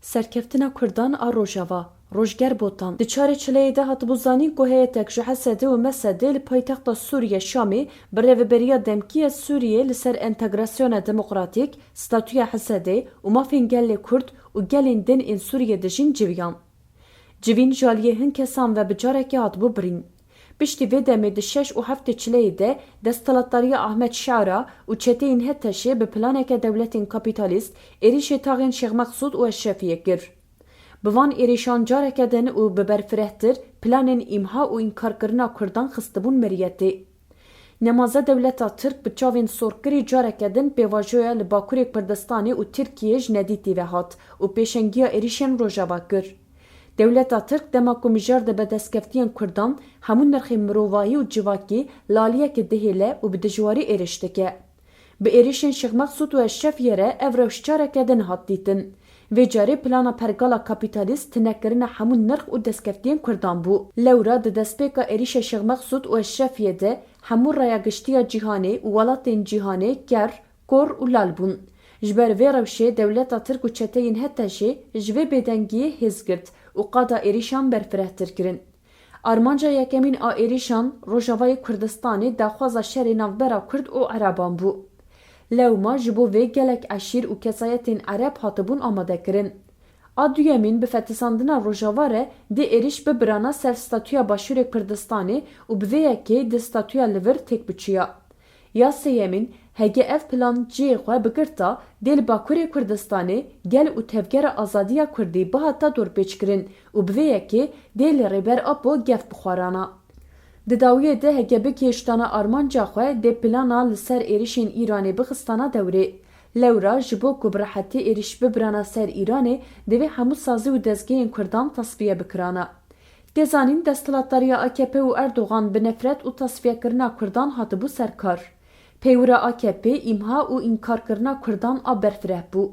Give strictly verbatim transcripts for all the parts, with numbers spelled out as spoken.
Serkeftina Kurdan a Rojava, Rojger Botan. Di çarê çileyê de hatibû zanîn ku heyetek ji H S D û M S D li paytexta Sûriye Şamê bi rêveberiya demkî ya Sûriyê li ser entegrasyona demokratîk, statûya H S D û mafên gelê Kurd û gelên din ên Sûriyê dijîn civiyan. Civîn ji aliyê hin kesan ve bi carekê hatibû birîn. Piştî vê demê di şeş û heftê çileyê de desthilatdariya Ahmet Şara û çeteyên H T Şê bi planeke dewletên kapîtalîst êrîşê taxên Şêx Meqsûd û Eşrefiyê kir. Bi van êrîşan careke din û bi berfirehtir planên îmha û înkarkirina Kurdan xistibûn meriyetê. Nemaze dewleta Tirk bi çavên sorkirî careke din pêvajoya li Bakurê Kurdistanê û Tirkiyê ji nedîtî ve hat û pêşengiya êrîşên Rojava kir. Dewleta Tirk dema ku mijar dibe destkeftiyên Kurdan, hemû nirxên mirovahî û civakî li aliyekê dihêle û bi dijwarî êrîş dike. Bi êrîşên Şêx Meqsûd û Eşrefiyê re ev rewş careke din hat dîtin. Vê carê plana pergala kapîtalîst tinekirina hemû nirx û destkeftiyên Kurdan bû. Lewra di destpêka êrîşa Şêx Meqsûd û Eşrefiyê de hemû raya giştî ya cîhanê û welatên cîhanê ker, kor û lal bûn. Ji ber vê rewşê dewleta Tirk û çeteyên H T Şê ji vê bêdengiyê hêz girt û qada êrîşan berfirehtir kirin. Armanca yekemîn a êrîşan Rojavayê Kurdistanê daxwaza şerê navbera Kurd û Ereban bû. Lewma ji bo vê gelek eşîr û kesayetên Ereb hatibûn amadekirin. A duyemîn bi fetisandina Rojava re dê êrîş bibirana ser statûya Başûrê Kurdistanê û bi vê yekê dê statûya li vir têk biçiya. Ya sêyemîn, hege ev plan cihê xwe bigirta, dê li Bakurê Kurdistanê gel û tevgera azadiya Kurdî bihata dorpêçkirin û bi vê yekê dê li Rêber Apo gef bixwarana. Di dawiyê de hege bigihiştana armanca xwe, dê plana li ser êrişên Îranê bixistana dewrê. Lewra ji bo ku bi rehetî êriş bibirana ser Îranê, divê hemû sazî û dezgehên Kurdan tasfiye bikirana. Tê zanîn, desthilatdariya A K P û Erdogan bi nefret û tasfiyekirina Kurdan hatibû ser kar. Peywira A K P îmha û înkarkirina Kurdan a berfireh bû.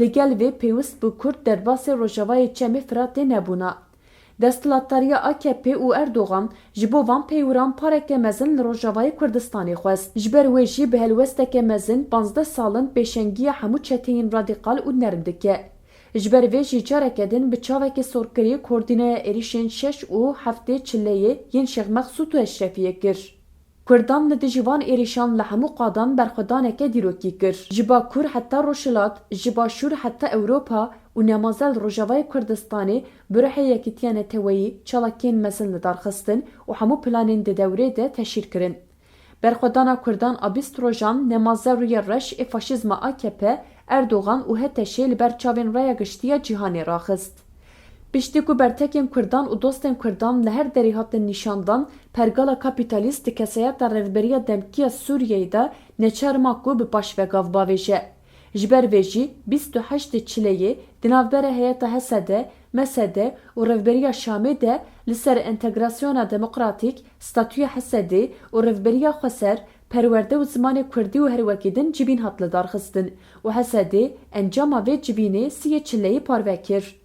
Li gel vê pêwist bû Kurd derbasê Rojavayê Çemê Firatê nebûna. Desthilatdariya A K P û Erdogan ji bo van peywiran pareke mezin li Rojavayê Kurdistanê xwest. Ji ber wê jî bi helwesteke mezin panzdeh sal in pêşengiya hemû çeteyên radîkal û nerm dike. Ji ber vê jî careke din bi çavekê sorkirî koordîneya êrişên şeş û heftê çileyê yên Şêx Meqsûd û Eşrefiyê kir. Kurdan li dijî van êrişan li hemû qadan berxwedaneke dîrokî kir. Ji Bakur heta Rojhilat, ji Başûr heta Ewropa û nemaze li Rojavayê Kurdistanê bi ruhê yekîtiya neteweyî çalakiyên mezin li dar xistin û hemû planên di dewrê de teşhîr kirin. Berxwedana Kurdan a bîst rojan nemaze rûyê reş ê faşîzma A K P, Erdogan û H T Şê li ber çavên raya giştî ya cîhanê raxist. Piştî ku bertekên Kurdan û dostên Kurdan li her derê hatin nîşandan, pergala kapîtalîst di kesayeta rêveberiya demkî ya Sûriyeyê de neçar ma ku bi paş ve gav bavêje. Ji ber vê jî bîst û heştê çileyê di navbera heyeta H S D, M S D û Rêveberiya Şamê de li ser entegrasyona demokratîk, statûya H S D û Rêveberiya Xweser, perwerde û zimanê Kurdî û her wekî din civîn hat lidarxistin û H S D encama vê civînê siyê çileyê parve kir.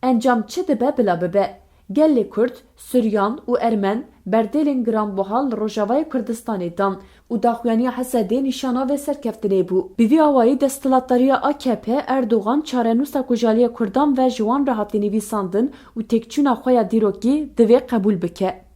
Encam çi dibe bila bibe, gelê Kurd, Suryan û Ermen berdêlên giranbuha li Rojavayê Kurdistanê dan û daxuyaniya H S D nîşana vê serkeftinê bû. Bi vî awayî desthilatdariya A K P Erdogan çarenûsa ku ji aliyê Kurdan ve ji wan re hatî nivîsandin û têkçûna xwe ya dîrokî divê qebûl bike.